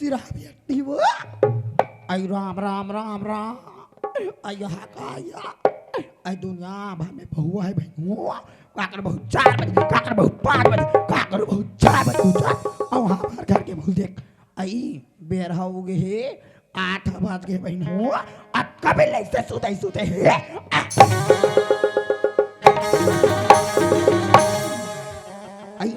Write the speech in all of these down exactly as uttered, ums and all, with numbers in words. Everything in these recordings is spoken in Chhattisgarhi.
राम ये टीवो। आई राम, राम, राम, राम। आई यहाँ का आया? आई दुनिया भर में बहुआ हे बहिनी हो। काकर बहू चार बजे, काकर बहू पाँच बजे, काकर बहू चार बजे उठा। अउ हमार घर के बहू देख, आई बेर हो गे हे, आठ बज गे बहिनी हो। अब कभी ले से सुते सुते हे। आई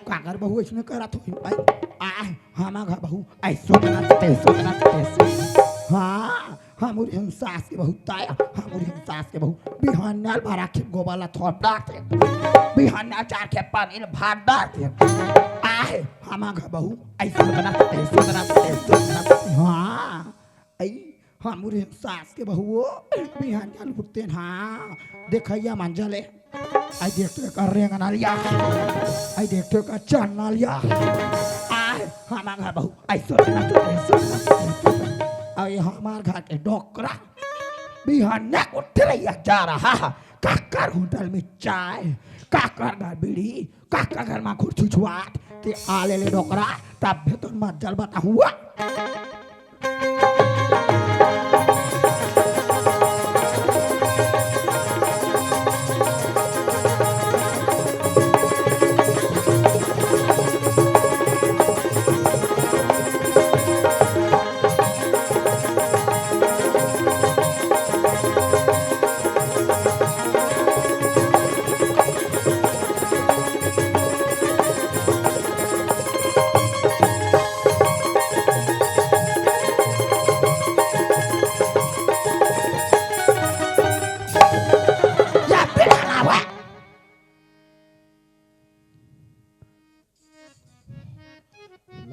काकर बहू अइसने करत होही? आई, आ, हमा घर बहू, आई सुतना सुते, सुतना सुते, सुतना। हाँ, हमर सास के बहू ताया, हमर सास के बहू बिहान नाल बारह खेप गोबर ला थोप डारथे, बिहान नाल चार खेप पानी ला भार डारथे। आहे, हमा घर बहू, आई सुतना सुते, सुतना सुते, सुतना सुते। हाँ, आई, हमर सास के बहू, बिहान नाल उठथे ना, देखइया मंजा ले। आई देख तो एकर रेंगना लिया, आई देख तो एकर चन्ना लिया। आय, हमा घर बहू, आई सुतना सुते, सुतना सुते। आई हमार घर के डोकरा, बिहान ने उठ रही है, जा रहा है, काकर होटल में चाय, काकर घर बीड़ी, काकर घर में खुरछुछुआत, ते आ ले ले डोकरा, तब भी तो मज्जल बता हुआ।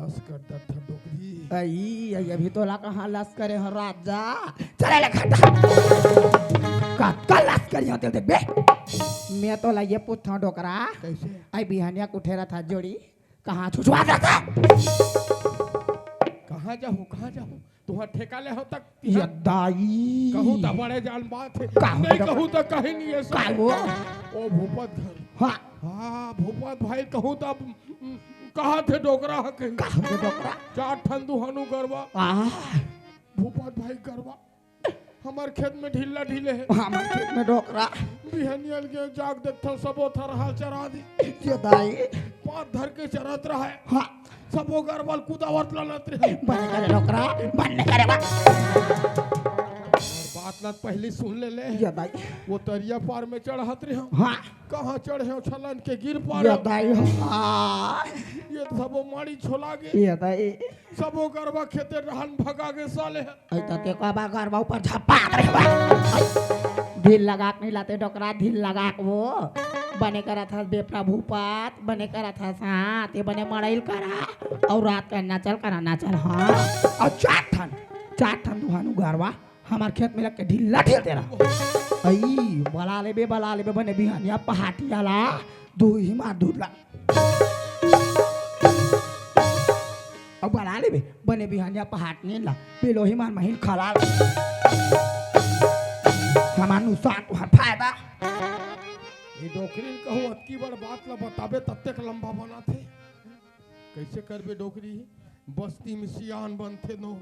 लस्कर डट्ठा डोकरी। आई, आई, अभी तोला कहाँ लस्करे हो राजा? चले ले खड्डा। का, का लस्करी हो तेल दे बे? मैं तोला ये पूछता हूँ डोकरा। कैसे? आई बिहानिया कुठेरा था जोड़ी। कहाँ छुछुआ जाता? कहाँ जाहूँ, कहाँ जाहूँ? तुहर ठेका ले हो तक ये दाई। कहूँ त बड़े जान बात हे। का हो नहीं डोकरा? कहूँ त कहीं नहीं हे का सब। हो? ओ भूपत घर। हाँ। हाँ, भूपत भाई कहूँ त, उम, कहा थे डोकरा ह कहीं। का हो डोकरा? चार ठन दुहानू गरवा। आह। भूपत भाई गरवा। हमर खेत में ढीला ढीले हे। हमर खेत में डोकरा। बिहनिया के जाग देखथन, सबो थरहा चरा दी। ये दाई। पाँत धर के चरत रहे। हाँ। सबो गरवा ल कुदावत लनत रहे। बने करे डोकरा, बने करे बा। अउ बात ल पहली सुन ले ले। ये दाई। वो तरिया पार में चढ़त रहे। हाँ। कहाँ चढ़े हो छलन के गिर पारे। ये दाई हो। हाँ। ये सबो माड़ी छोला गे। ये दाई। सबो गरवा खेते रहन भगा गे साले ह। अई त ते का बा गरवा ऊपर झपात रहे बा। ढील लगाक नहीं लाते डोकरा, ढील लगाक वो। बने करत हस बेपरा भूपत, बने करत हस, हाँ, ते बने मड़ाइल करा। अउ रात का नाचल करा, नाचल, हाँ। अउ चार ठन, चार ठन दुहानू गरवा हमर खेत में लग के ढील ला ढील दे रहा। अई, बला लेबे, बला लेबे, बने बिहानिया पहाटिया ला, दुही मार दूध ला। अउ बला लेबे, बने बिहानिया पहाट नींद ला, पेलोही मार महिल खला ला। हमार नुकसान, तुहार फायदा। ये डोकरी ल कहूँ, अतकी बड़ बात ला बताबे, ततेक लंबा बनाथे। कैसे करबे डोकरी? बस्ती में सियान बनथे, नो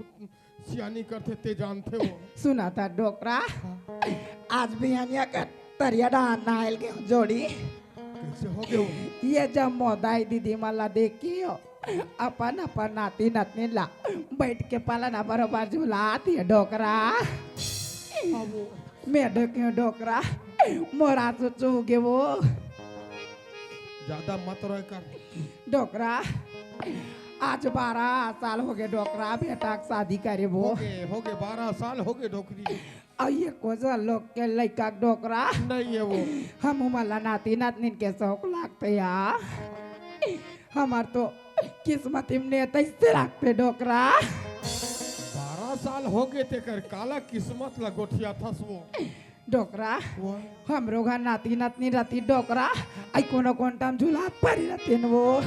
सियानी करथे ते जानथे वो। सुना था डोकरा, आज बिहानिया का तरिया डाहर नहाइल गे जोड़ी। कैसे हो गे वो? ये जम्मो दाई दीदी मन ला देख के हो, अपन अपन नाती नतनी ला बैठ के पलना बरोबर झुलात हे डोकरा। अब वो मैं देखे डोकरा, मोर आंसू चूह गे वो। ज्यादा मत रोए कर। डोकरा, आज बारह साल हो गे डोकरा, बेटा के शादी करे वो। हो गे, हो गे, बारह साल हो गे डोकरी। अउ ये कोजा लोग के लइका के डोकरा। नहीं हे वो। हम उमन ला नाती नातनीन के शौक लागथे यार। हमर तो किस्मत में तैसे लागथे डोकरा। बारह साल हो गे तेकर काला किस्मत ला गोठियाथस वो। डोकरा, वो। हमरो घर नाती नतनी रती डोकरा, अई कोनो कोंटा म झुलात परी रतिन वो।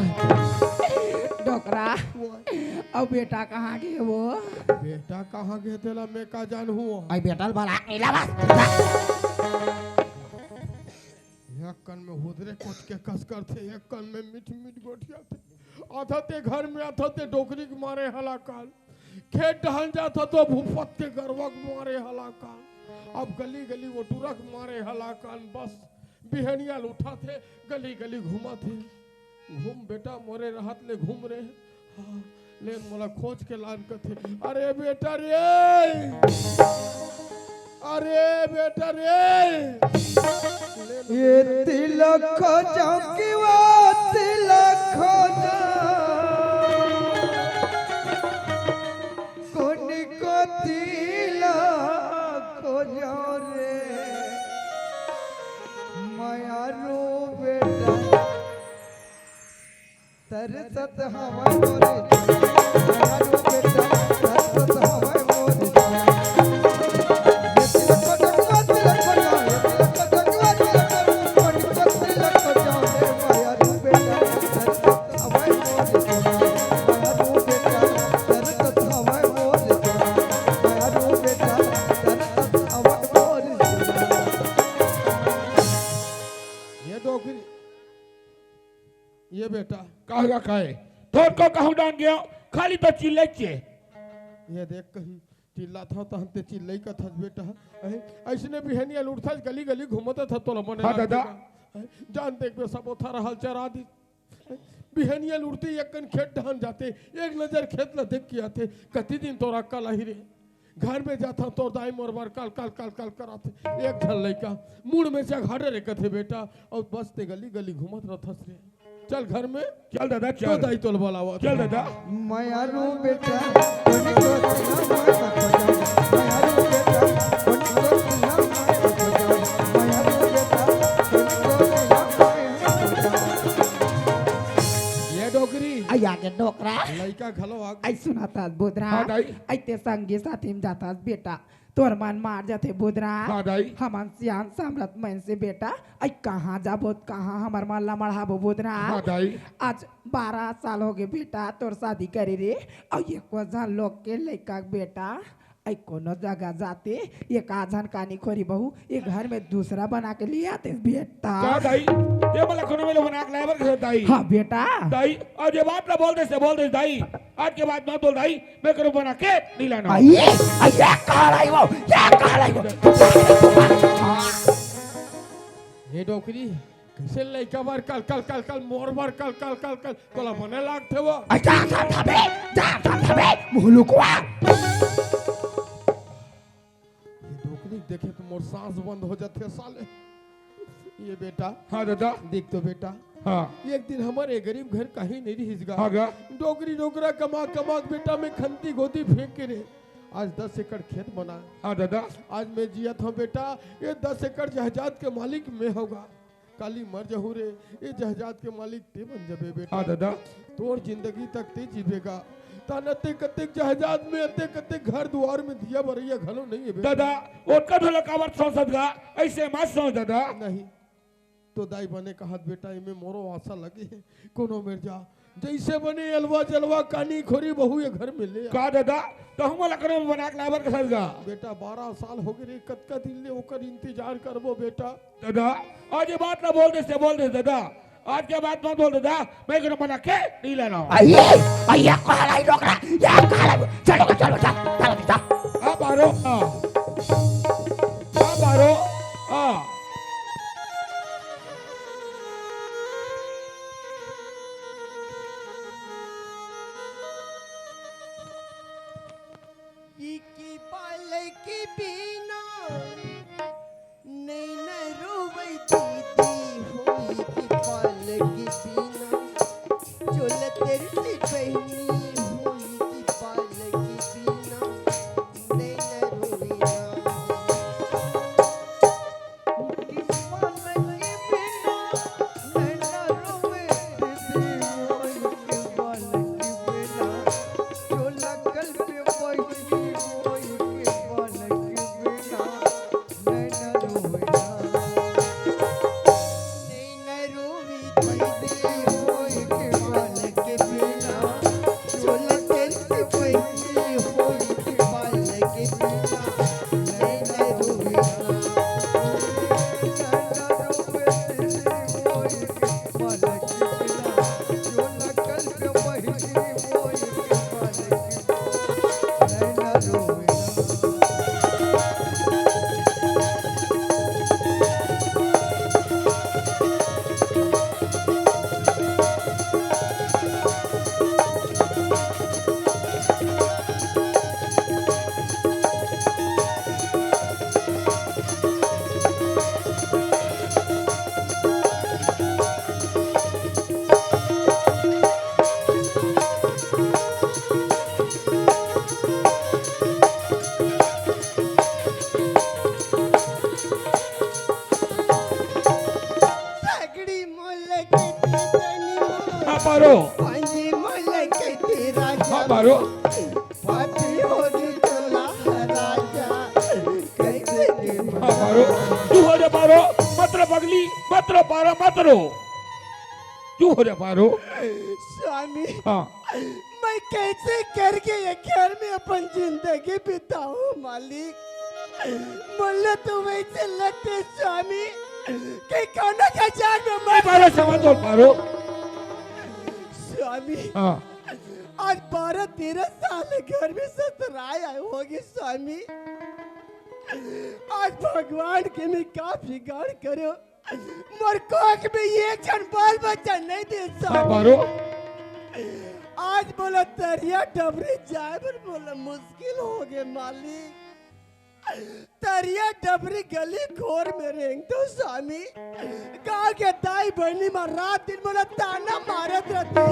डोकरा, वो। अउ बेटा कहाँ गे वो? बेटा कहाँ गे तेला मैं का जानहूँ? अई बेटा ल बला के ला बस। एक कन में हुदरे कोच के कस करथे, एक कन में मीठ मीठ गोठियाथे। आथा ते घर में आथा ते डोकरी के मारे हलाकाल। खेत डहन जात हो तो भूपत के गरवा के मारे हलाकान, अब गली गली वो टुरक मारे हलाकान। बस बिहनिया ल उठाथे, गली गली घूमत हे। घूम बेटा, मोरे रहत ले घूम रे। हाँ, लेन मोला खोज के लान कथे। अरे बेटा रे, अरे बेटा रे, ये तिलक खोजो कि वो तिलक खोजो, कोन को तिलक खोजो रे, मयारू बेटा। तरसत हवय मोरे, मयारू बेटा, तरसत हवय मोरे। ये डोकरी, ये बेटा। काहगा काहे? थोर को कहूँ डांग गयो, खाली तो चिल्लइचे। ये देख कहीं चिल्लात हव तहन ते चिल्लई कथस बेटा। अहे, अइसने बिहनिया ल उठथस गली गली घूमत हस तोला मने हाँ, दादा। अहे, जान देख बे सब ओथर हल चरा दिस। बिहनिया ल उठते एक कन खेत डहन जाते, एक नजर खेत ल देख के आते, कति दिन तोर अक्कल आही रे। घर में जाथव तोर दाई मोर बर कल कल कल कल करत हे। एक ठन लइका मुड़ में से घाटे रे कथे बेटा, अउ बस ते गली गली घूमत रथस रे। चल घर में। चल दादा, तो चल। दाई तोल बोलावत चल हे। दादा। मयारू बेटा, कोनी को सुना मैं बता। मयारू बेटा, कोनी को सुना मैं बता। मयारू बेटा, कोनी को सुना मैं बता। ये डोकरी। अइया के डोकरा। लइका घलो आ। अइ सुनत हस बोदरा। हाँ दाई। अइ ते संगी साथी में जाथस बेटा। तोर मन मार जाथे बोदरा। हाँ दाई। हमन सियान सामरथ मन से बेटा, अइ कहाँ जाबो, कहाँ हमर मन ला मढ़ाबो बोदरा। हाँ दाई। आज बारह साल होगे बेटा तोर शादी करे रे, अउ एको झन लोग के लइका बेटा, अइ कोनो जगह जाते, एक आध झन कानी खोरी बहू, ये घर में दूसरा बना के ले आते बेटा। का दाई? ये वाला कोनो में बना के लाए बर कहे दाई? हाँ बेटा। दाई, अउ ये बात ला बोल दे से बोल दे दाई। आज के बाद मत बोल दाई, मैं करो बना के नहीं लाना। अइया, अइया, कहाँ लाई वो? ये कहाँ लाई वो? ये डोकरी, कइसे लइका बर कल, कल, कल, कल, मोर बर कल, कल, कल, कल, तोला बने लागथे वो? अइया, जा, जा बे, जा, जा, जा बे, मुहलुकवा। ये डोकरी देखे तो मोर सांस बंद हो जाथे साले। ये बेटा। हाँ दादा। देख तो बेटा। हाँ। एक दिन हमर ये गरीब घर कहीं नहीं रहिस गा। हाँ गा। डोकरी डोकरा कमा कमा के बेटा मैं खंती गोदी फेंक के रे। आज दस एकड़ खेत बना। हाँ दादा। आज मैं जियत हँव बेटा, ये दस एकड़ जायदाद के मालिक मैं हँव गा। काली मर जहूँ रे, ये जायदाद के मालिक ते बन जबे बेटा। हाँ दादा। तोर जिंदगी तक ते जीबे गा। तहन अतेक अतेक जायदाद में, अतेक अतेक घर दुआर में दिया बरइया घलो नहीं हे बेटा। दादा, ओतका ढोला काबर सोचत गा, अइसे मत सोच दादा। नहीं, तो दाई बने कहत बेटा, एमे मोरो आसा लगे हे। कोनो मेर जा, जइसे बने अलवा जलवा कानी खोरी बहू ये घर में ले आ। का दादा, तहूँ मोला कोनो बना के लाए बर कहत गा? बेटा, बारह साल होगे रे, कतका दिन ले ओकर इंतजार करबो बेटा। दादा, आज ये बात ला बोल दे से बोल दे दादा, आज के बाद मत बोल दादा, मैं कोनो बना के नहीं लाना हूँ। अइया, अइया, कहाँ लाई डोकरा? ये कहाँ लाई? चलो, चलो, चलो, चलो, चलो। आ बारो, आ। आ बारो, आ। इकी बालक बिना नैना रोवै दीदी होई के बालक बिना चोला तेरी बहिनी होई के बालक बिना नैना रोवै ना। हाँ पारो। हाँ पारो। हाँ पारो। चुप हो जा पारो। मत रो पगली, मत रो पारो, मत रो। चुप हो जा पारो। स्वामी, हाँ। मैं कैसे करके ये घर में अपन जिंदगी बिताऊं मालिक? बोलो तो वैसे लगते स्वामी कि कोनो का जान में मर पारो, समझ तो पारो। स्वामी, हाँ। आज बारह तेरह साल घर में ससुराल आए होगी स्वामी। आज भगवान के मैं का बिगाड़ करो, मोर कोख में एक झन बाल बच्चा नहीं दे हाँ, स्वामी। पारो। आज बोला तरिया डबरी जाए बर बोला मुश्किल हो गए मालिक। तरिया डबरी गली खोर में रेंग दो स्वामी। गांव के दाई बहनी में रात दिन बोला ताना मारत रहती।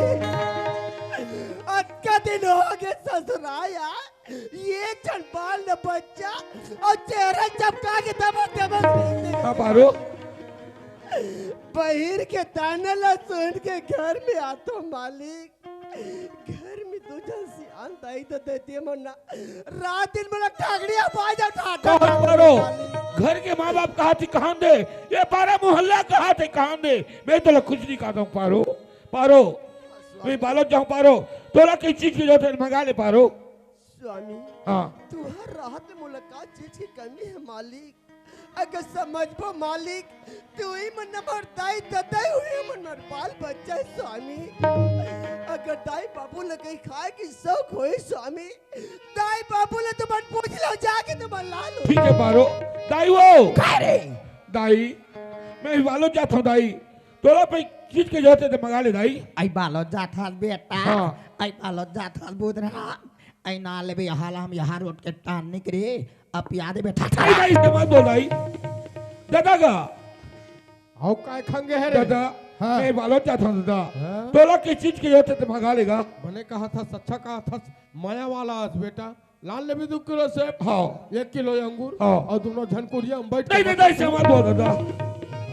अतका दिन हो गए ससुराया, ये झन बाल न बच्चा और चेहरा चमका के दबक दबक रेंग दे। हाँ, पारो। बहिर के ताना ला सुन के घर में आतो मालिक। घर में दू झन सियान दाई तो देती मन ना। रात दिन बोला ठाकड़िया बाजा ठाठा कौन ठाठा पारो? मालिक। घर के माँ बाप कहा थी कहान दे, ये पारा मोहल्ला कहा थे कहान दे, मैं तोला कुछ नहीं कहता हूँ पारो। पारो, मैं बालक जाऊँ पारो, तोला किस चीज की जरूरत है मंगा ले पारो। स्वामी, हाँ। तुहर राहत में मोला का चीज की कमी है मालिक? अगर समझबो मालिक, तू ही मन हमर दाई ददाई हुई मन हमर बाल बच्चा है स्वामी। अगर दाई बाबू लगे खाए की शौक होई स्वामी, दाई बाबू ले तुमन पूछ लो जाके तुमन ला लो। ठीक है पारो, दाई वो। का रे? दाई, मैं बालो जात हूँ दाई, तोला पे चीज के जरूरत है तो मंगा ले दाई। आई बालो जात हस बेटा, हाँ। आई बालो जात हस बुधरा, आई ना लेबे, यहाँ ला हम यहाँ रोड के टान निकरे, अब याद है बेटा। नहीं, नहीं, इसके मत बोल भाई। दादा का। आओ, काय खंगे है रे? दादा, हाँ। मैं बालो जात हूँ दादा। हाँ? तोला किस चीज की जरूरत है तो मंगा लेगा। मने कहा था, सच्चा कहा था, माया वाला आज बेटा, लान लेबे दू किलो सेब, हाँ। एक किलो अंगूर, हाँ। और दोनों झन कुरिया में बैठ के नहीं, नहीं, नहीं, इसके मत बोल दादा।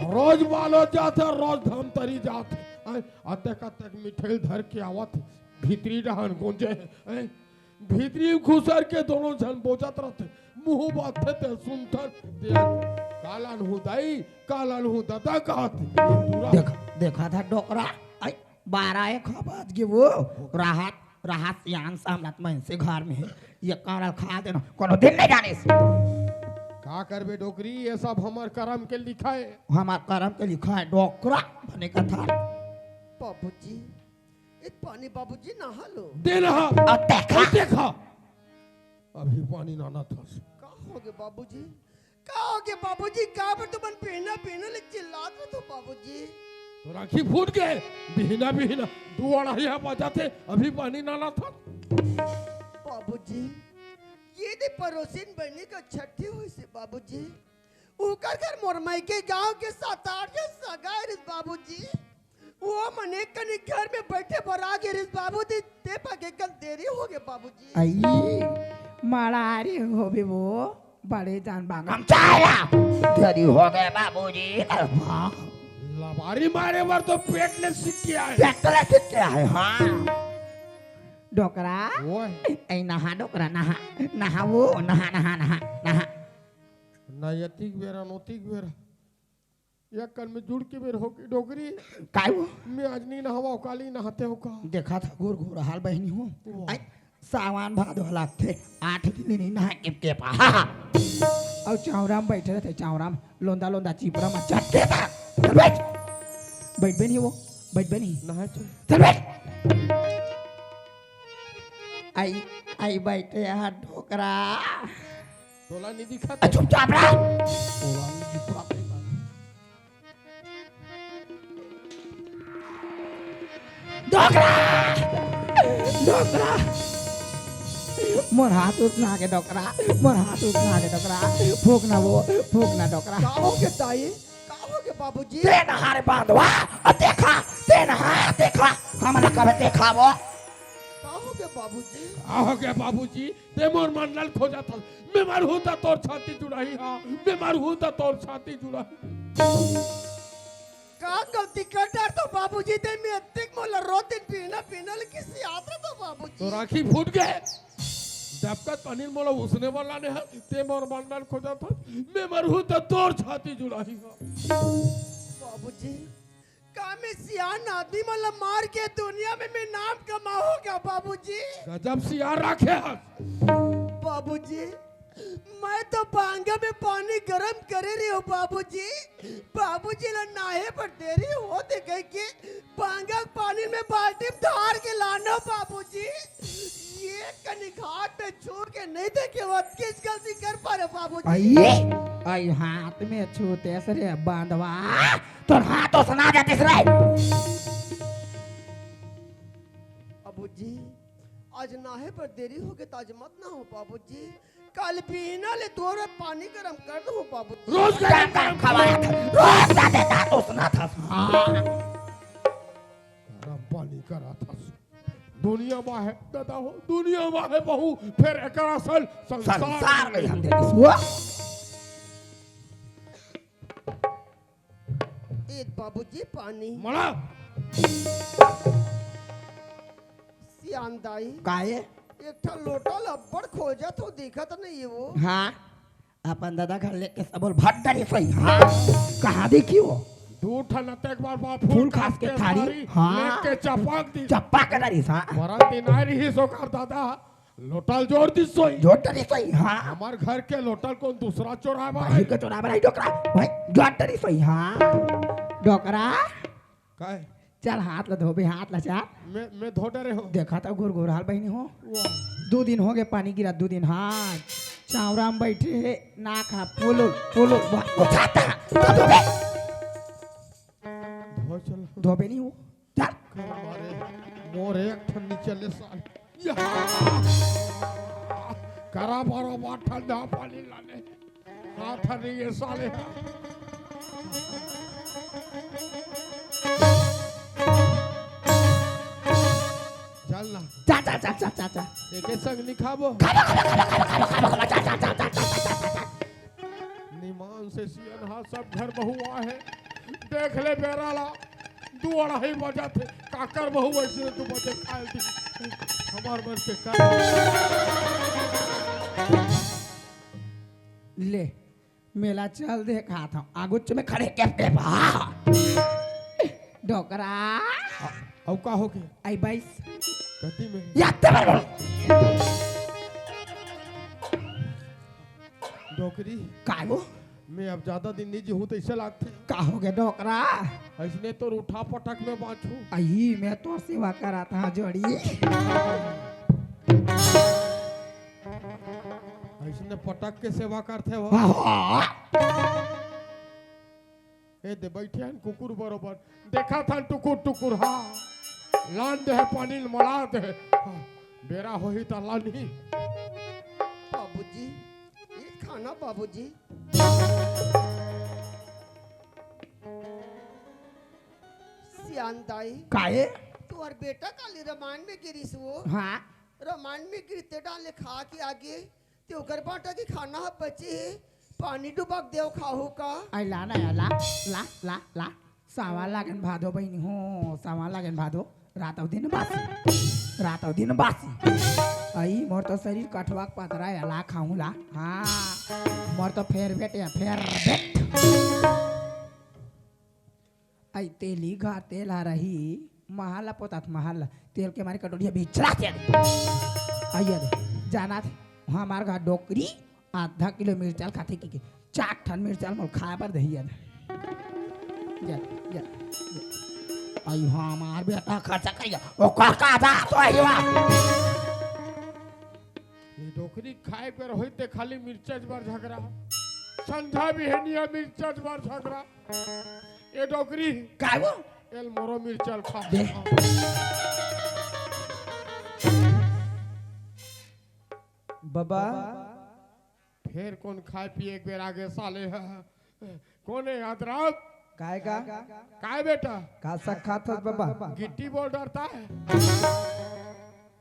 रोज बालो जात है, रोज धमतरी जात है। आय, अतेक अतेक मिठाई धर के आवत है, भीतरी डहन गुंजे है, आय। भीतरी घुसर के दोनों झन बोजत रहते, मुंह बाथे ते सुनथन, ते कालन हूँ दाई, कालन हूँ ददा कहत। पूरा देखा, देखा था डोकरा, आई, बारह एक बज गे वो, राहत, राहत सियान सामलत मन से घर में, ये काला खा देना, कोनो दिन नहीं जाने से। का करबे डोकरी, ये सब हमर करम के लिखा है। हमर करम के लिखा है डोकरा, बने कथा। बाबूजी, एक पानी बाबूजी नहा लो। दे नहा। अब देखा। अब देखा। अभी पानी नहाना था। का हो गए बाबूजी? का हो गए बाबूजी? का बर तुमन पीना पीना ले चिल्लात रहो बाबूजी? तो राखी फूट गए। बिहना बिहना दो अढ़ाई बजाते अभी पानी नहाना था। बाबूजी, ये दे पड़ोसिन बनी का छठी हुई से बाबूजी। उकर घर मोर मायके गांव के सात आठ झन सगा रिस बाबूजी। वो मन एक कनी घर में बैठे बर आ गे रिस बाबूजी, ते पाके कल देरी हो गे बाबूजी। आई, मड़ारी होबे वो, बड़े जान बांगम चाला। देरी हो गे बाबूजी। हाँ। लबारी मारे बर तो पेट ले सीख के आए। पेट ले सीख के आए, हाँ। डोकरा, ओए। ए नहा डोकरा, नहा, नहा वो, नहा, नहा, नहा, नहा। ना यतिक बेरा, नोतिक बेरा। या कन में जुड़ के बेर होके डोकरी। काय वो? मैं आज नहीं नहावा, काली नहाते हो का? देखा था घोर घोर हाल बहनी हो। वाह। आई, सावन भादो लगथे, आठ दिन नहीं नहा के, के पा। हा, हा। अउ चावरा में बैठे रहते, चावरा में, लोंदा लोंदा चिपरा में चटके था। चल बैठ। बैठ बे नहीं वो, बैठ बे नहीं। नहा चल। चल बैठ। आई, आई बैठे यहाँ डोकरा। तोला नहीं दिखा आ, चुपचाप रह। तोला नहीं दिखा। डोकरा! डोकरा! मोर हाथ उसना के डोकरा, मोर हाथ उसना के डोकरा, फूक ना वो, फूक ना डोकरा। का हो गे दाई? का हो गे बाबूजी? ते नहा रे बांधवा, आ देखा, ते नहा, देखा, हमला कबे देखा वो। का हो गे बाबूजी? का हो गे बाबूजी? ते मोर मन लाल खोजत हस। मैं मरहूं त तोर छाती जुड़ाही, हां, मैं मरहूं त तोर छाती जुड़ाही। का गलती कर डारथों बाबूजी, ते में अतेक मोला रोज दिन पीना पीना ले किसी आदत हो बाबूजी। तोर आँखी फूट गे। डबकत पानी मोला उसने वाला ने है, ते मोर मन मन खोजत हस, मैं मरहूँ त तोर छाती जुड़ाही हो। बाबूजी, का मैं सियान आदमी मन ला मार के दुनिया में मैं नाम कमाहूँ का बाबूजी? गजब सियान राखे हस। बाबूजी, मैं तो बांगा में पानी गरम करे रहे हूँ बाबूजी। बाबूजी ला नाहे पर देरी होथे कहिके बांगा के पानी में बाल्टी में धार के लानों बाबूजी। ये कनी घाट में छू के नहीं देखे हो, किस गलती कर पा रहे हो बाबूजी? आई, आई हाथ में छूते से रे बांधवा, तोर हाथ तो सना जातिस रे। बाबूजी, आज नाहे पर देरी होगे त आज मत नाहव बाबूजी। काल बिहना ले तोर पानी गरम कर दूँ बाबूजी। रोज गरम गरम खवावत हस, रोज का देता तो सुनाथस। हाँ। गरम पानी कराथस। दुनिया मा हे दादा हो, दुनिया मा हे बहू, फेर एकरा असन संसार संसार में हम देखिस। ए बाबूजी पानी। मना। सियान दाई। काहे? एक ठा लोटा ल अब्बड़ खोजत हो, देखत नहीं हे वो। हाँ, अपन दादा घर लेके सबो ल भट डरिस होही। हाँ, कहाँ देखी वो? दू ठन अतेक बार बाप फूल खास के थारी, हाँ। लेके चपाक दिस। चपाक डरिस, हाँ। मरन दिन आय रिहिस ओकर दादा, लोटा ल जोर दिस होही। जोर डरिस होही, हाँ। हमर घर के लोटा ल कोन दूसरा चोराय बर बाहिर आही? के चोराय बर आही डोकरा, भाई, जोर डरिस होही, हाँ। डोकरा। काय? चल हाथ ला धोबे, हाथ ला चल। मैं, मैं धो डरे हूँ। देखा त घुरघुराल बहिनी हो। वाह। दू दिन होगे पानी गिरा, दू दिन। हाँ, चावरा में बैठे हे, नाक हा पोलो, पोलो, वाह, उठाता, तो धोबे। धो चल। धोबे नहीं हो, चल। कर मारे, मोर एक ठन नी चले साल। या! करा बरोबर ठंडा पानी लाने। हाथ हट रही है साले। चल ना। जा, जा, जा, जा, जा, जा। एके संग नहीं खाबो। खाबो, खाबो, खाबो, खाबो, खाबो, खाबो, जा, जा, जा। निमान से सियन हा सब घर बहू आहे। देख ले बेरा ला, दू अढ़ाई बजत हे, काकर बहू ऐसे दू बजे खाए दी। हमार मन के कर। ले, मेला चल देखात हूँ, आगुच में खड़े के, के बा। डोकरा। आ, अउ का हो गया? आई बाईस। कति में? याद ते बरोबर। डोकरी। का हो? मैं अब ज्यादा दिन नहीं जीहूँ, तइसे लागथे। का हो गया डोकरा? अइसने तोर उठा पटक में बाँचहूँ। आई, मैं तोर सेवा करात हूँ जोड़ी। अइसने पटक के सेवा करथे वो। हाँ, हाँ। ए दे, बइठे हन कुकुर बरोबर, देखत हन टुकुर टुकुर। हाँ, लान दे हे पानी ल, मला दे हे। हाँ, बेरा होही त लानही। बाबूजी, ये खाना बाबूजी। सियान दाई। काहे? तोर बेटा काली रामायण में गिरिस वो। हाँ। रामायण में गिरते डाले खा के आगे ते ओकर बाटा के खाना ह बचे हे, पानी डुबा के देव खाहू का? आई ला ना, ला, ला, ला, ला। सावन लागन भादो बहिनी हो, सावन लागन भादो, रात अउ दिन बासी, रात अउ दिन बासी। आई मोर तो शरीर कठवा के पतरा हे, ला खाहूँ ला। हाँ, मोर तो फेर बेट या फेर बेट। आई तेली घर तेल ह रही, महल ला पोतात महल ला, तेल के मारे कटोरिया बिछला से आइए दे। जाना थे, हमार घर डोकरी आधा किलो मिर्चा ल खाथे कि, कि चार ठन मिर्चा ल मोल खाए बर दही दे। जा, जा, जा। आई हमार बेटा खर्चा करिया, ओकर का जात होही वा। ये डोकरी खाए बर होई ते खाली मिर्चा बर झगड़ा, संझा बिहनिया मिर्चा बर झगड़ा। ए डोकरी। काय वो? एल मोरो मिर्चा ल खा। दे। बबा। फेर कोन खाए पिए के बेरा गे साले ह? कोन हे यादराम? काय का? काय बेटा? का साग खात हस बबा? गिट्टी बोल डरता है।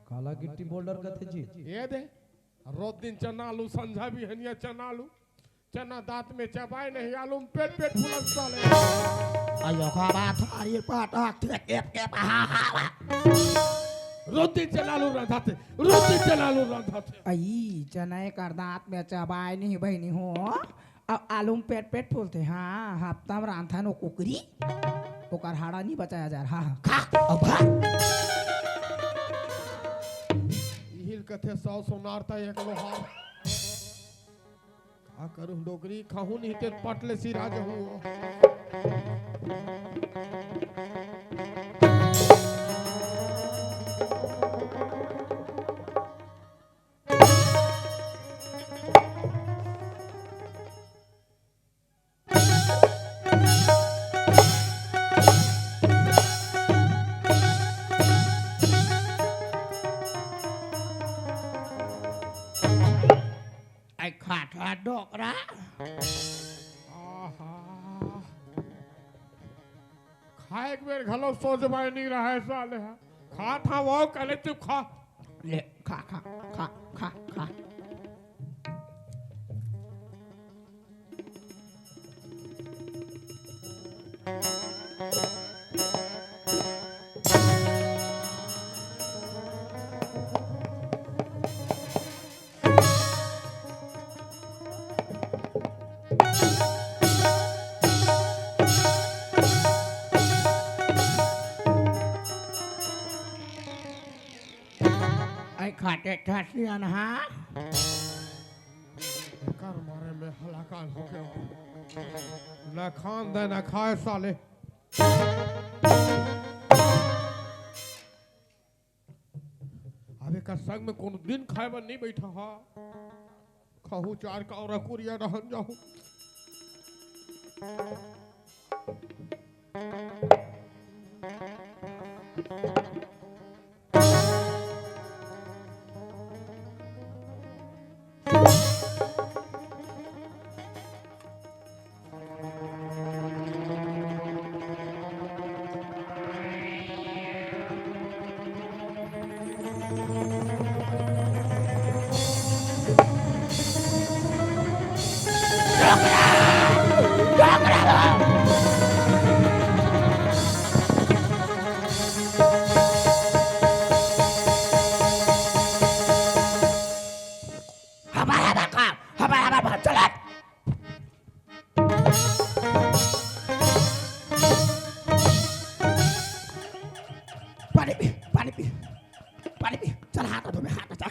काला गिट्टी बोल डर कथे जी? ये दे, रोज दिन चना आलू, संझा बिहनिया चना आलू। चना दांत में चबाय नहीं, आलू में पेट पेट फूलत साले। अयो का बात, हरी पटक थे, टेप टेप, हा हा हा। रोज दिन चना आलू रांधथे, रोज दिन चना आलू रांधथे। अई, चना एकर दांत में चबाय नहीं बहिनी हो, अब आलू में पेट पेट फूलथे। हाँ, हफ्ता में रांधथन ओ कुकरी, ओकर हाड़ा नहीं बचाय जाय। हाँ, हाँ, खा, अब खा। इहिल कथे सौ सोनार ता एक लोहार। का करूं डोकरी, खाहूं नहीं ते पट ले सिरा जहूं। अई खात हा डोकरा। आहा। खाए के बेर घलो सोच बाय नहीं रहा है साले हा। खात हा वो कले चुप खा। ले, खा, खा, खा, खा, खा। अई खाते ठसियन हा। एकर मारे में हलाकान होके ना खान दे ना खाए साले। अब एकर संग में कोनो दिन खाए बर नहीं बैठा हा। खाहूं चार कावरा कुरिया रहन जाहूं। हमारा मकान, हमारा मकान, चल हट। पानी पी, पानी पी, पानी पी। चल हाथ धो बे, हाथ धो।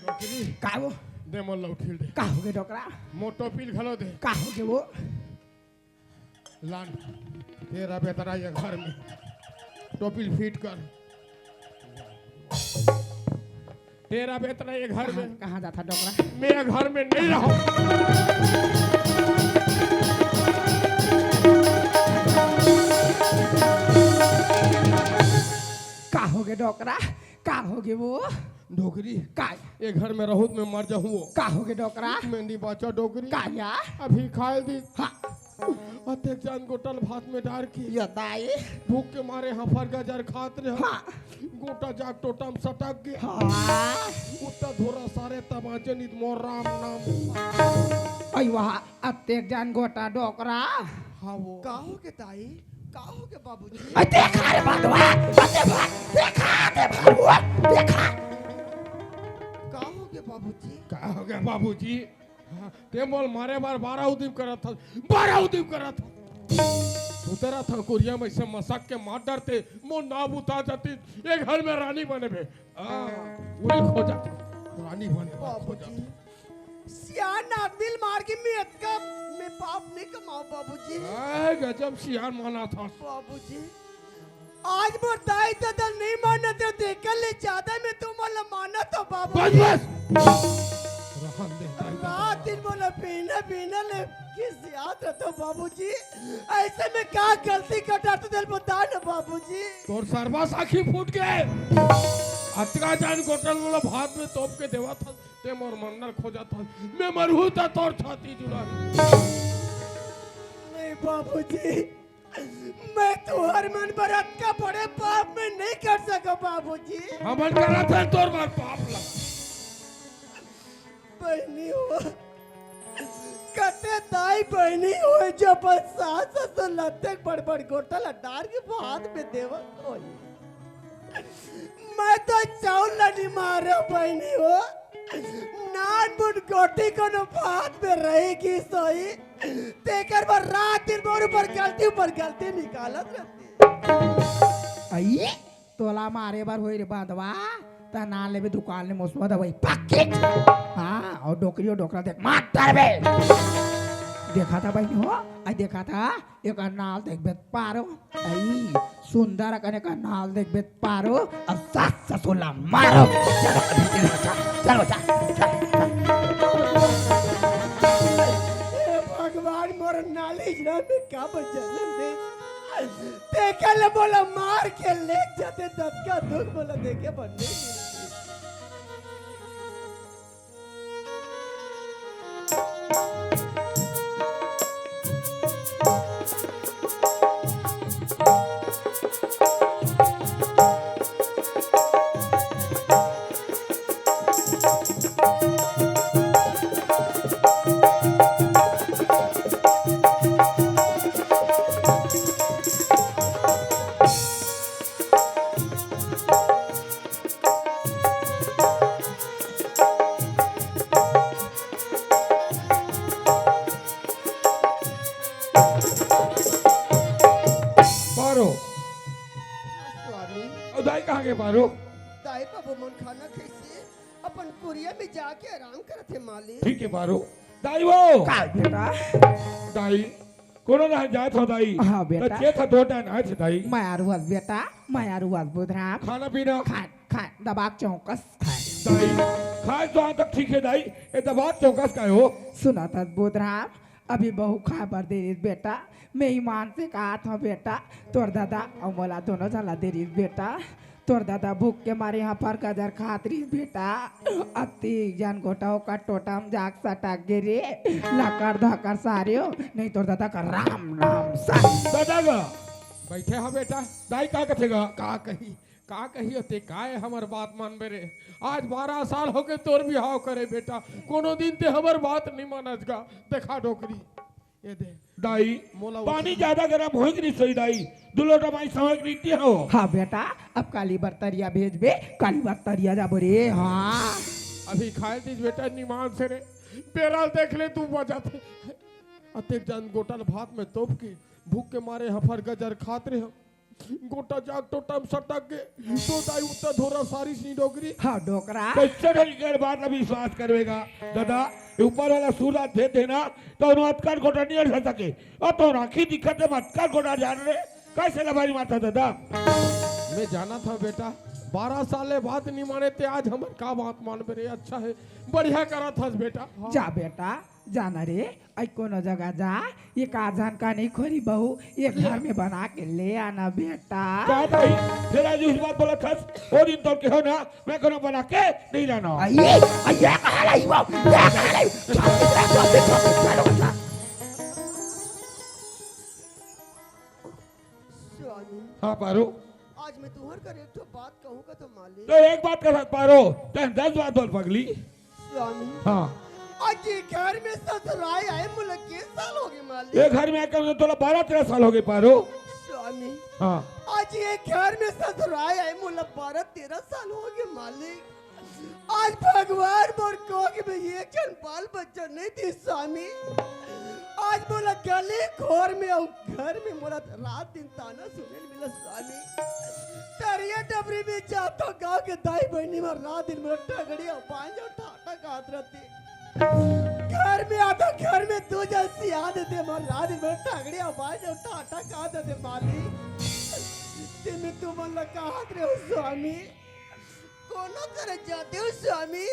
डोकरी। का वो? दे मोर लौठी ल दे। का होगे डोकरा? मोर टोपी ल घलो दे। का होगे वो? लान, तेरा बेतरा ये घर में टोपी ल फिट कर। तेरा बेतरा ये घर कहाँ, में। कहाँ जाथा डोकरा? मैं ये घर में नहीं रहूं। का होगे डोकरा? का होगे वो? डोकरी। का? ये घर में रहूं त मैं मर जाहूं वो। का होगे डोकरा? मैं नहीं बांचा डोकरी। का या? अभी खाए दी। हाँ। अतेक जान गोटा ल भात में डार के। या दाई। भूख के मारे हफर गजर खात रहे। हाँ। गोटा जाग टोटा म सटक गे। हाँ। उत्ता धोरा सारे तमाचे नित मोर राम नाम। अई वाह, अतेक जान गोटा डोकरा। हाँ वो। का होगे दाई? का होगे बाबूजी? अई देखा रे बंधवा, अते भा-, देखा, अते भा-, देखा। का होगे बाबूजी? का होगे बाबूजी? हाँ, ते मोल मारे बर बारा उदिम करत हस, बारा उदिम करत हस। सुतेरा था कुरिया में से मसक के मार डरते, मोर नाव बुता जाती, ये घर में रानी बने बे। आ, उड़ी खो जाती, रानी बने बे, खो बाबूजी, जाती। सियान आदमी ल मार के मैं अतका, मैं पाप नहीं कमाओ बाबूजी। ए, गजब सियान माना था। बाबूजी, आज मोर दाई ददा ल नहीं मानत हंव, तेकर ले ज्यादा मैं तुमन ल मानत हंव बाबूजी। बस, बस। रहन दे, दाई ददा। रात दिन मोला बिना, बिना ले खिसियात रहत हंव बाबूजी। अइसे में का गलती कर डारत हंव तेला बता न बाबूजी। तोर सरवा साखी फूट गे। अतका जान गोटा ल मोला भात में तोप के देवत हस, ते मोर मरना ल खोजत हस। मैं मरहूं त तोर छाती जुड़ा। नहीं बाबूजी। मैं तुहर मन बर अतका बड़े पाप मैं नहीं कर सकव बाबूजी। हमन करत हन तोर बर पाप ला। बहिनी हो, कते दाई बहिनी होय जो अपन सास ससुर ला अतेक बड़ बड़ गोटा ला डार के भात में देवत होही। मैं तो चाउर ला निमारव बहिनी हो, नानमुन गोटी कोनो भात में रहि गिस होही, तेकर बर रात दिन मोर ऊपर गलती ऊपर गलती निकालत रहिथे। अई, तोला मारे बर होही रे बंदवा, त ना लेबे दुकान ले मुसवा दवाई, पक्की। हाँ, अउ डोकरी अउ डोकरा देख, मार डारबे। देखा था बहिनी हो, अई देखा था, एकर नाल देखबे त पारो। अई, सुंदर अकन एकर नाल देखबे त पारो, अउ सास ससुर ला मारो। चलो, चलो, चलो, चलो, चलो। हे भगवान, मोर नाली जन्म में का जन्म दे। तेकर ले मोला मार के ले जाते, ततका दुख मोला देखे बर नहीं मिलती। पारो। स्वामी। अउ दाई कहाँ गे पारो? दाई बाबू मन खाना खइसे अपन कुरिया में जाके आराम करत हे मालिक। ठीक हे पारो। दाई वो। का बेटा? दाई, कोनो ना जात हो दाई। हाँ बेटा। त चेत ह दो टाइम आए थे दाई। मयारू हस बेटा, मयारू हस बुधराम। खाना पीना? खान, खान, दबा चौकस खान। दाई, खाए तो आज तक ठीक हे दाई, ये दबा चौकस का हो? सुनत हस बुधराम, अभी बहू खाए बर दे रहिस बेटा, मैं ईमान से कहत हंव बेटा, तोर ददा अउ मोला दोनों झन ला दे रहिस बेटा। तोर ददा भूख के मारे हफर गजर खात रहिस बेटा। अतेक जन गोटा ओकर टोटा म जाके सटक गे रे। लकर धकर सारे हो, नहीं तोर ददा का राम नाम सा। ददा गा, बइठे हा बेटा, दाई का कथे गा? का कही, का कही ते, काय हमर बात मानबे रे? आज बारह साल होगे तोर बिहाव करे बेटा, कोनो दिन ते हमर बात नहीं मानस गा। देखा डोकरी, ये दे। दाई, मोला पानी उठा। ज्यादा गरम होई कि नहीं सोई दाई? दू लोटा पानी सवा के रीति हो। हाँ बेटा, अब काली बर तरिया भेजबे, काली बर तरिया जाबो रे। हाँ। अभी खाए दीस बेटा निमान से रे। बेरा ल देख ले तू बजाथे। अतेक जन गोटा ल भात में तोप के भूख के मारे हफर गजर खात रहे हो। गोटा जाग टोटा में सटक गे। तो दाई उत्ता धोरा सारी सी डोकरी। हाँ डोकरा। कैसे ढंग के बात ला विश्वास करवेगा? दादा, ये ऊपर वाला सूरज भेद है ना, तो उन्हों अतकन गोटा नहीं हट सके। और तो राखी दिक्कत है, अतकन गोटा जान रे, कैसे लबारी मारता दादा? मैं जानत हंव बेटा, बारह साल ले बात नहीं माने ते आज हमर का बात मानबे रे? अच्छा है, बढ़िया करत हस बेटा। जा बेटा, जाना रे, अई कोनो जगह जा, ये का झन का नहीं खोरी बहू, ये घर में बना के ले आना बेटा। का दाई, फेर आज उही बात बोलत हस, ओ दिन तो कहेव ना, मैं कोनो बना के नहीं लानों। अई, अई, ये कहाँ लाई बहू? ये कहाँ लाई? स्वामी। हाँ, पारो। आज मैं तुंहर कर एक ठो बात कहूँ का तो मालिक। तो एक बात कह पारो, तैं दस बात बोल पगली। स्वामी। हाँ। आज ये घर में ससुराए आए मोला के साल होगे मालिक? ये घर में आके तोला बारह तेरह साल होगे पारो। स्वामी। हाँ। आज ये घर में ससुराए आए मोला बारह तेरह साल होगे मालिक। आज भगवान मोर कोख में एक झन बाल बच्चा नहीं दिस स्वामी। आज मोला गली खोर में अउ घर में मोला रात दिन ताना सुने ल मिलत स्वामी। तरिया डबरी में जाथंव गाँव के दाई बहिनी मन रात दिन मोला टगड़ी अउ बांझ अउ ठाटा कहत रहिथे। घर में आथंव घर में दू झन सियान देथे मोला रात दिन मोला टगड़ी अउ बांझ अउ ठाटा कहत रहिथे मालिक। तेमे तुमन ला कहत रहेंव स्वामी। कोनो करा जाथंव स्वामी,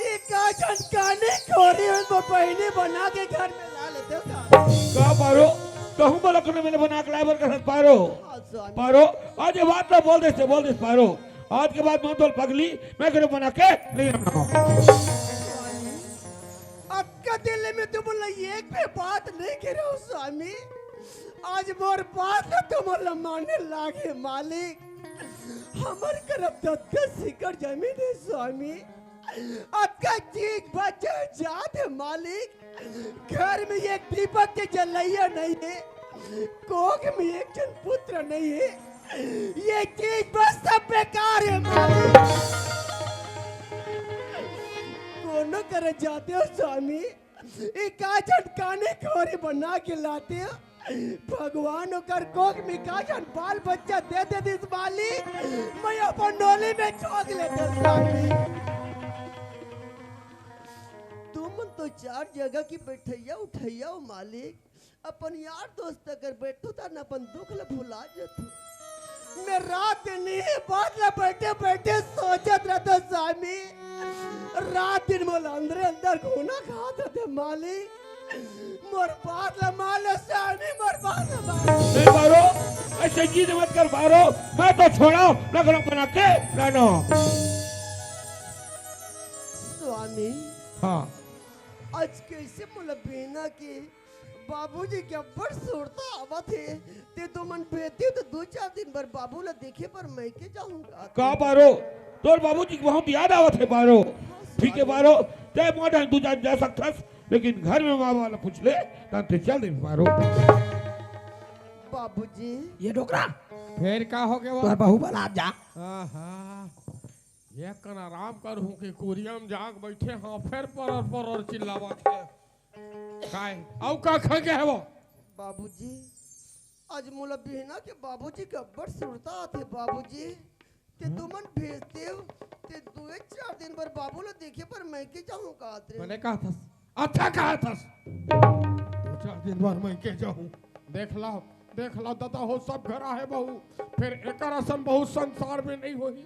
ये का झन कानी खोरी हो, बहिनी बना के घर में ला लेथंव का? का पारो? कहूँ बोला कोनो मेले बना के लाए बर कहत पारो? हाँ स्वामी। पारो, आज ये बात ला बोल देस, बोल देस पारो। आज के बाद मैं तोला पगली, मैं कोनो बना के नहीं रखना। स्वामी, अतका दिन ले मैं तुमन ला एक भी बात नहीं कहे रहेंव स्वामी। आज मोर बात ल तुमन ल माने लागे मालिक। हमर करा दस दस एकड़ जमीन हे स्वामी। अतका चीज बचे जात हे मालिक। घर में एक दीपक के जलइया नहीं हे, कोख में एक जन पुत्र नहीं हे। ये चीज बस सब बेकार हे मालिक। कोनो करा जाते हो स्वामी, एका झन काने खोरी बना के लाते हो। भगवान ओकर कोख में का झन बाल बच्चा दे दे दिस मालिक, मैं अपन नोली में झोंक लेते स्वामी। तुमन तो चार जगह की बैठैया उठैया हो मालिक, अपन यार दोस्त अगर बैठो त न अपन दुख ल भुला जथो। मैं रात दिन ये बात ल बैठे बैठे सोचत रहता स्वामी। रात दिन मोला अंदरे अंदर घुना खात रहते मालिक। मोर बात ल मान लो स्वामी, मोर बात ल मान लो। नहीं बारो, ऐसे जिद मत कर बारो, मैं तो छोड़ा ना गरम बना के ना ना। स्वामी, हाँ। आज कैसे मोला बेना के बाबूजी के अब्बड़ सुरता आवत हे। ते तुमन भेजते हो तो दो चार दिन बर बाबू ला देखे बर मइके जाहूं का? का बारो, तोर बाबूजी के बहुत याद आवत हे बारो। ठीक हे बारो, ते मोर ढंग तू जा, जा सकथस, लेकिन घर में माँ वाला पूछ ले, तब ते चल दे बारो। बाबूजी। ये डोकरा, फेर का हो गया? तोर बहू बला जा। आहा, ये कन आराम करहूं कि कुरिया में जाग बैठे, हाँ, फेर परर परर चिल्लावत हे। काय? अउ का खा के हे वो? बाबूजी, आज मोला बिहना के बाबूजी के अब्बड़ सुरता आथे बाबूजी। ते हम्म? तुमन भेजते हो, ते दुए चार दिन बर बाबू ला देखे बर मइके जाहूं का आत रे। बने कहा थस? अच्छा कहा थस। दो चार दिन बर मइके जाहूं। देख लो, देख लो दादा हो, सब घर आहे बहू, फेर एकर असन बहू संसार में नहीं होही।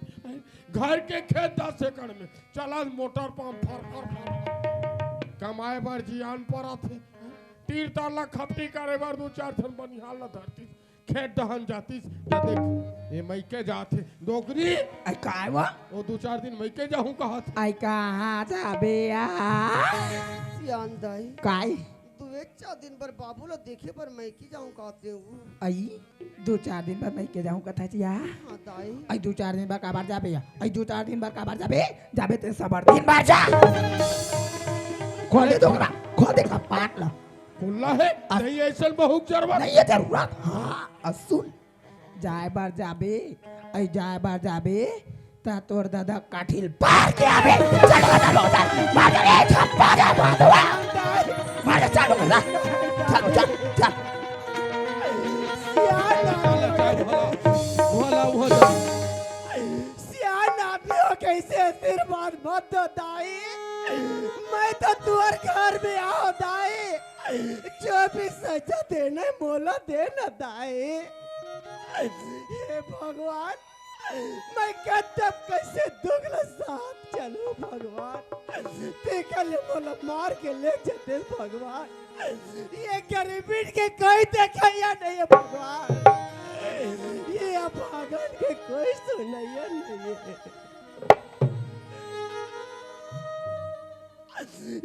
घर के खेत दस एकड़ में चला मोटर पंप फर फर फर फर। कमाए बर जियान परत हे। तीर तार ला खपटी करे बर दू चार ठन बनिहार ला धरतीस, खेत डहन जातीस, त देख, ए मइके जात हे, डोकरी। आई काय वा? ओ दू चार दिन मइके जाहूं कहत हे। आई कहाँ जाबे आ? सियान दाई। काय? दुए चार दिन बर बाबू ला देखे बर मइके जाहूं कहत हे वो। आई, दू चार दिन बर मइके जाहूं कथा चिया। हाँ, दाई। आई, दू चार दिन बर काबर जाबे या? आई, दू चार दिन बर काबर जाबे? जाबे ते सबर दिन बर जा। खोल दे डोकरा, खोल दे कपाट ला। खुल्ला हे, अस- नहीं, अइसन बहुत जरूरत। नहीं, ये जरूरत। हाँ, अ सुन। जाए बर जाबे, अई जाए बर जाबे, त तोर दादा काठिल पार के आबे। चल, चल, चल, चल, मार दे रे, थप्पा दे, मार दे। मार दे, चल, चल, चल, चल, चल। भोला, भोला, भोला। सियान आदमी हो, कैसे आशीर्वाद मत दो दाई। मैं तो तुअर घर में आओ दाई। जो भी सजा देना हे, मोला देना दाई। हे भगवान, मैं कब तक कैसे दुख ला साथ चलूं भगवान। तेकर ले मोला मार के ले जते भगवान। ये गरीबी के कोई देखैया नहीं हे भगवान। ये अभागन के कोई सुनैया नहीं हे।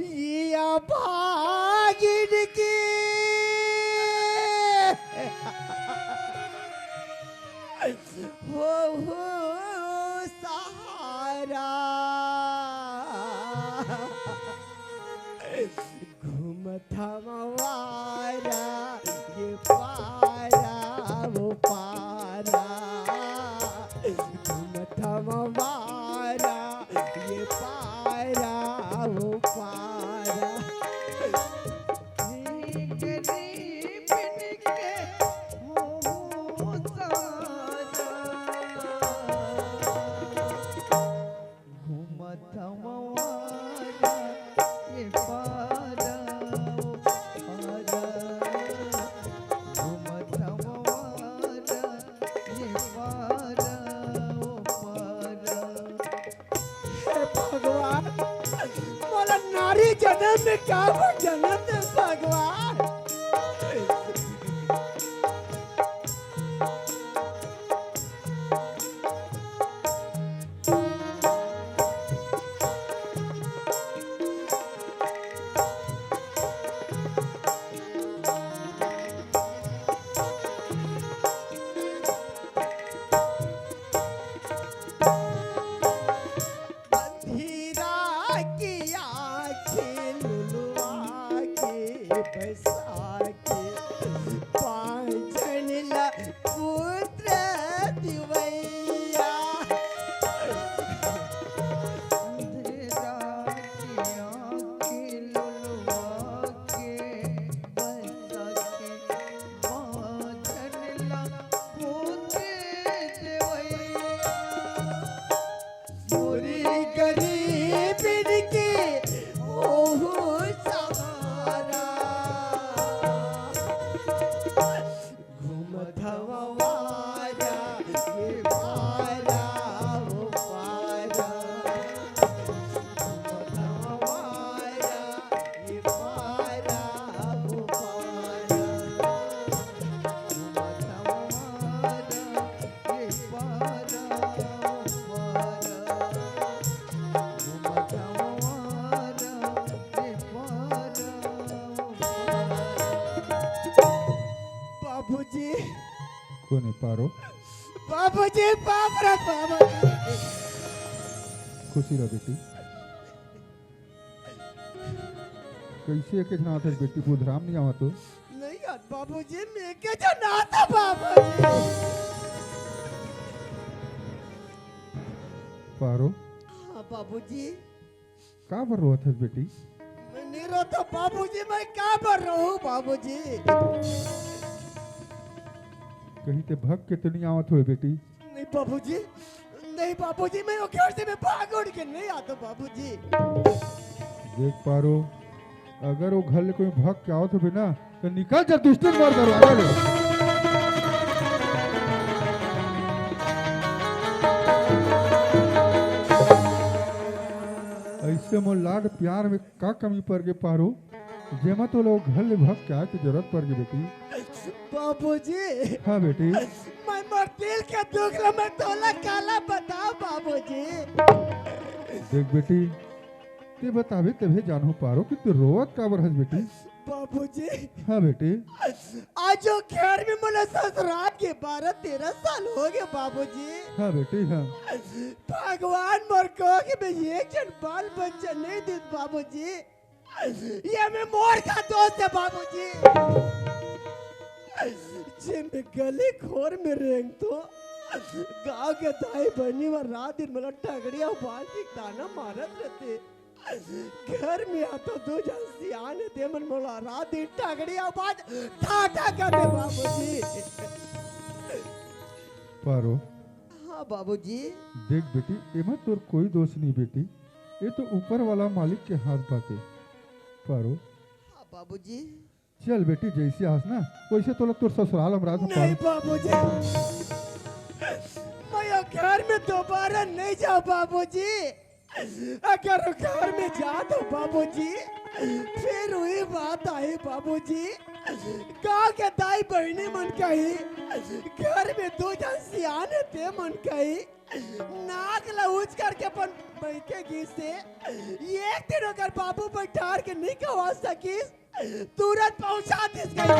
ये अभागिन के हो, हो सहारा। घूमत हम आवारा, ये पारा, वो पारा। घूमत हम आवारा, ये पारा, वो पारा। गरीब के हो, हो सहारा। घूमत हम आवारा, ये पारा, वो पारा। घूमत हम आवारा, ये पारा, वो पारा। हे भगवान, मोला नारी जन्म में काबर जन्म दे भगवान। बैसाखी, पाँच झन ला पुत्र दिवैया। अंधेरा के आँखी लुलवा के, बैसाखी, पाँच झन ला पुत्र दिवैया। मोरी गरीबिन के ओहू सहारा। घूमत हवं वारा, ये पारा, वो पारा। घूमत हवं वारा, ये पारा, वो पारा। घूमत हवं वारा, बाबूजी। कोन हे पारो? बाबूजी, बाप रे बाबूजी। खुशी रह बेटी। कइसे एके झन आथस बेटी, बुधराम नइ आवत हो? नइ आत बाबूजी, मैं एके झन आत बाबूजी। पारो? हाँ बाबूजी। काबर रोवत हस बेटी? मैं नइ रोवत बाबूजी, मैं काबर रोहूँ बाबूजी? कहीं ते भग के तो नइ आवत होय बेटी? नहीं बाबूजी, नहीं बाबूजी, मैं वो घर से मैं भाग उड़ के नइ आत हूँ बाबूजी। देख पारो, अगर वो घर ले कोई भग के आवत होबे ना, तो निकल जा दुष्टन मोर दरवाजा ले। अइसे मोर लाड प्यार में का कमी पर गे पारो, जेमा तोला वो घर ले भग के आए के जरूरत पर गे बेटी? बाबूजी। हाँ बेटी। मैं मोर दिल के दुख ला मैं तोला काला बताओ बाबूजी। देख बेटी, ते बताबे तभे जानहूँ पारो कि तू रोवत काबर हस बेटी? बाबूजी। हाँ बेटी। आज वो घर में मोला ससुराल के बारह तेरह साल हो गे बाबूजी। हाँ बेटी, हाँ। भगवान मोर कोख में एक झन बाल बच्चा नइ दिस बाबूजी। ये में मोर का दोष हे बाबूजी। जे मैं गली खोर में रेंगथों, गाँव के दाई बहिनी मन रात दिन मोला टंगड़ी अउ बाल्टी के ताना मारत रहिथे। घर में आथों दू झन सियान हे, ते मन मोला रात दिन टंगड़ी अउ बाल्टी ठा ठा करथे बाबूजी। पारो। हाँ बाबूजी। देख बेटी, एमा तोर कोई दोष नहीं बेटी, ये तो ऊपर वाला मालिक के हाथ बाटे। पारो। हाँ बाबूजी। चल बेटी, जइसे आस ना, वइसे तोला तोर ससुराल अमरात नहीं पारो। बाबूजी, मैं वो घर में दोबारा नइ जाँव बाबूजी। अगर वो घर में जाथों बाबूजी, फिर वही बात आही बाबूजी। गाँव के दाई बहिनी मन कही, घर में दू झन सियान हे ते मन कही, नाक ला ऊँच करके अपन बइठे गिस हे। एक दिन ओकर बाबू बइठार के नइ खवा सकिस, तुरंत पहुँचा दिस कही।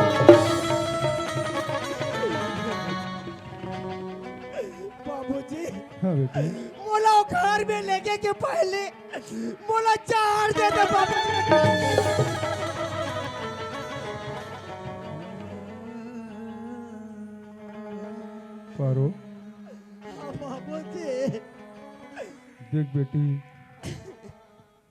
बाबूजी, हाँ बेटी। मोला वो घर में लेगे के पहली मोला जहर दे दे बाबूजी। पारो। हाँ बाबूजी। देख बेटी,